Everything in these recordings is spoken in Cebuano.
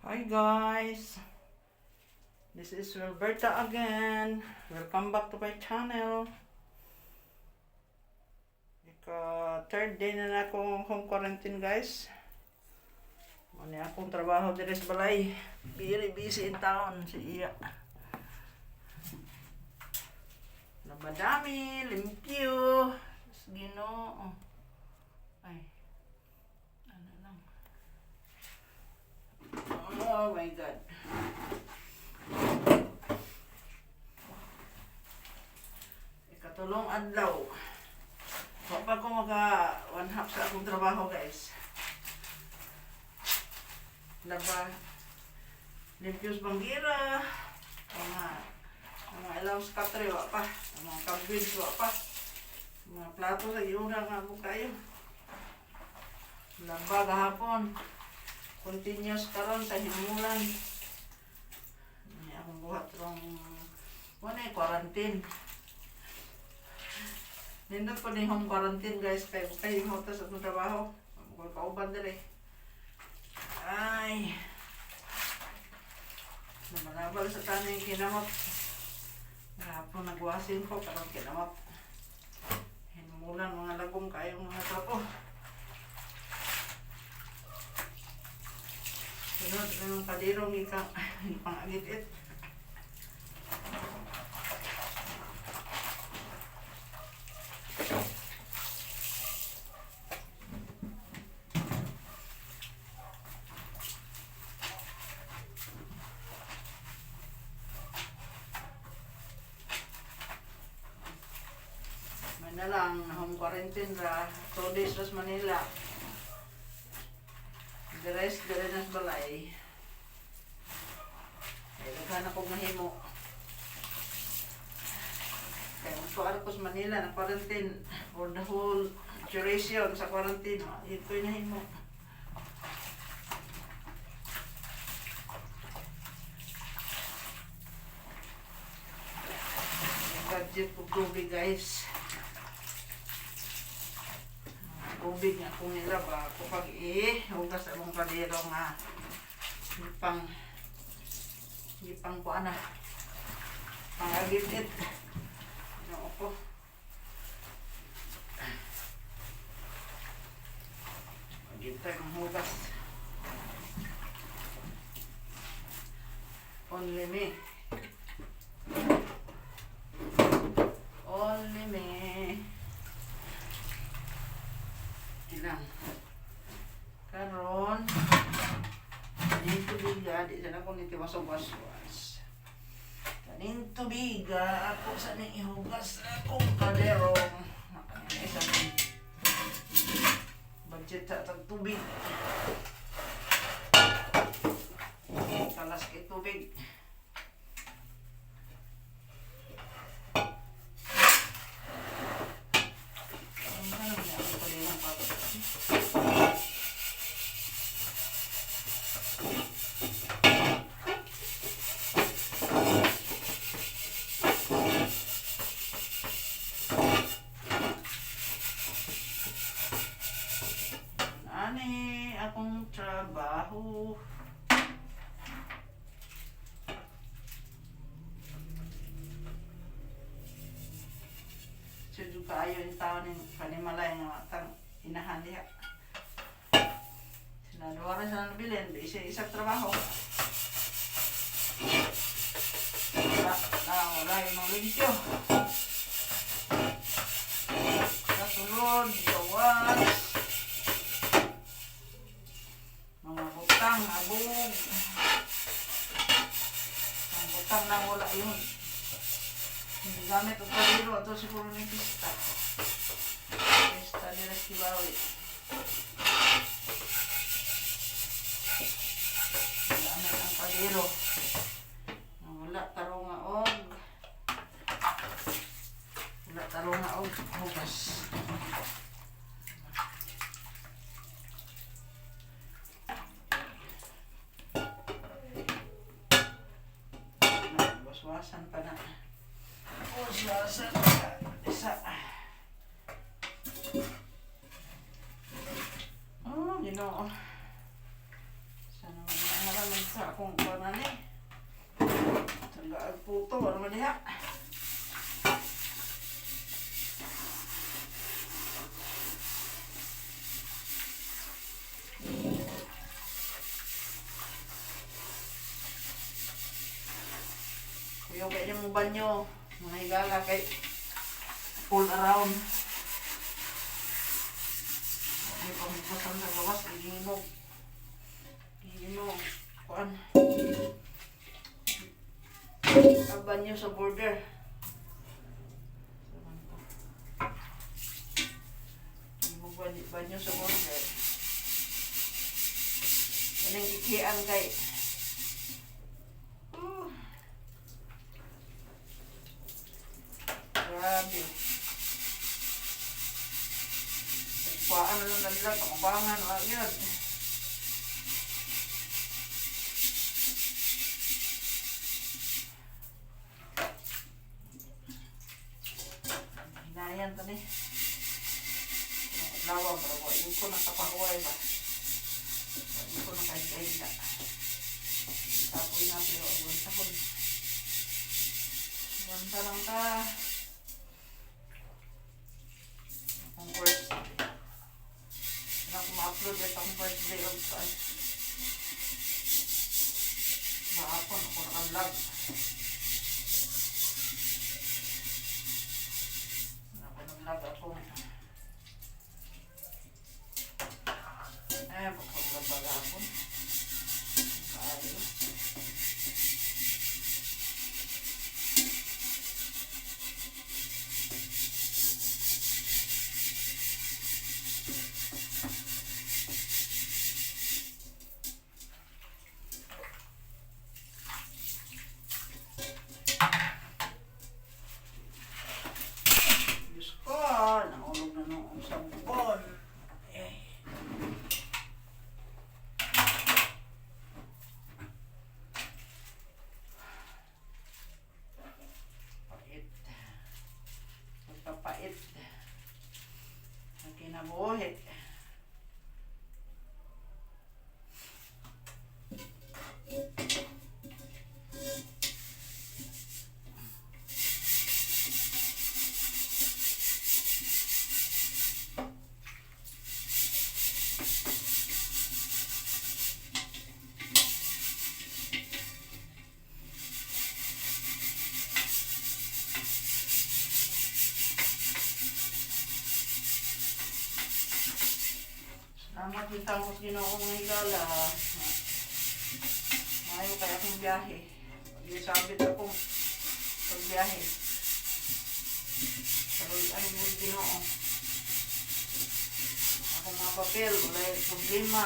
Hi guys! This is Wilberta again. Welcome back to my channel. Ika third day na na akong home quarantine, guys. Ano akong trabaho diri sa balay. Very busy in town si iya. Labadami, limpyo. Ginoo. Ay. Ano lang. Oh my God. Ikatulong adlaw. Wa pa ko maka one half sa akong trabaho, guys. Laba. Limpios banggira. Mga ilang katre wa pa. Ang mga cabbage wa pa. Mga plato sa iuna nga mo kayo. Laba gahapon. Continuous karon sa himulan. Ini akong buhat rong wala eh, quarantine. Nindot ko ni home quarantine, guys, kay kay mo sa akong trabaho. Ko kauban diri. Ay. Namanabal sa tanay kinamot. Gahapon nagwasin ko karon kinamot. Himulan mga lagom kayong mga trapo. Sunod ang kadirong ika pang-agit-it. May na lang, home quarantine ra, 2 days ra sa Manila. The rest, dire na sa balay. Kaya daghan ako mahimo. Kaya kung tuwa ko sa Manila, na quarantine for the whole duration sa quarantine, ito'y nahimo. Budget ko tubig, guys. Tubig nga akong nilaba ako pag i-hugas akong kaldero nga pang gipang kuan na pangagit-it. Ano ko? Agitay ang hugas. Only me. Only me. Ilang. Karon, kaning tubiga, di sana ko niti wasog-was. Kaning tubiga, ako sa ning ihugas akong kalderong. Isa ning budget sa atang tubig. Kalas kay tubig. Ang ano niya akong kalderong pa. Ani akong trabaho. Sudyo kaayo yung tao ng panimalay nga tang inahan diha. Sila duwa ra sila nabilin, isa isang trabaho. Wala, wala, wala yung mga limpyo. Sa sulod, gawas. Mga butang, abog. Ang butang nang wala yun. Hindi gamit og kaliro ato siguro ni pista. Pista nila sa Kibawi. Gamit ang kaliro. Wala tarong nga og wala tarong nga og hugas. Waswasan pa na. Waswasan pa. Isa. Oh, Ginoo. Sana maraming. Diha. Kuya, kaya mo banyo, mga higala kay all around. May pamigpasan sa gawas, gihimog. Gihimog. Kuan. Ang banyo sa border. Gihimog banyo, banyo sa border. Kanang kikian kay. Grabe. Nagkuhaan na lang nila, pangubangan, wala yun. Hinayan to ni. Adlaw, bro. Yung ko nakapahuway ba? Yung ko nakahigahila. Tapoy na, pero ang tahon. Wanta lang ta. Akong first day. Wala akong ma-upload right akong first day of saan. Maapon ako naka-vlog. Wala ako nag-vlog akong. Ay, pagpaglaba hapon. Kaayo. Diyos ko, nahulog na noong sabon. Eh. Pait. Pagpapait. Ang kinabuhi. Salamat din tangos Ginoo mga higala. Maayo kay akong biyahe. Pag-isabit akong pagbiyahe. Kaluy-an mo Ginoo. Akong mga papel, wala problema.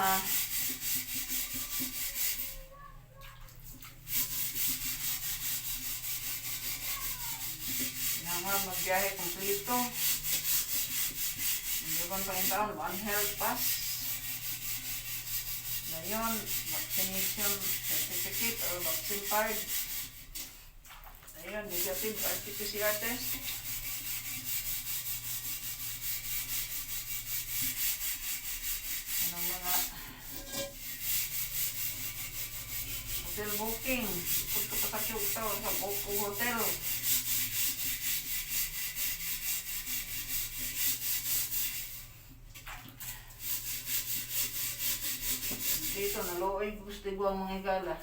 Kailangan magbiyahe kompleto. Hindi ba pa taon, one health pass. Dayon, vaccination certificate or vaccine card. Dayon, negative RT-PCR test. Anong mga hotel booking. Pag kapasakyo ito sa book hotel. Dito, naluoy gusto ko ang mga higala.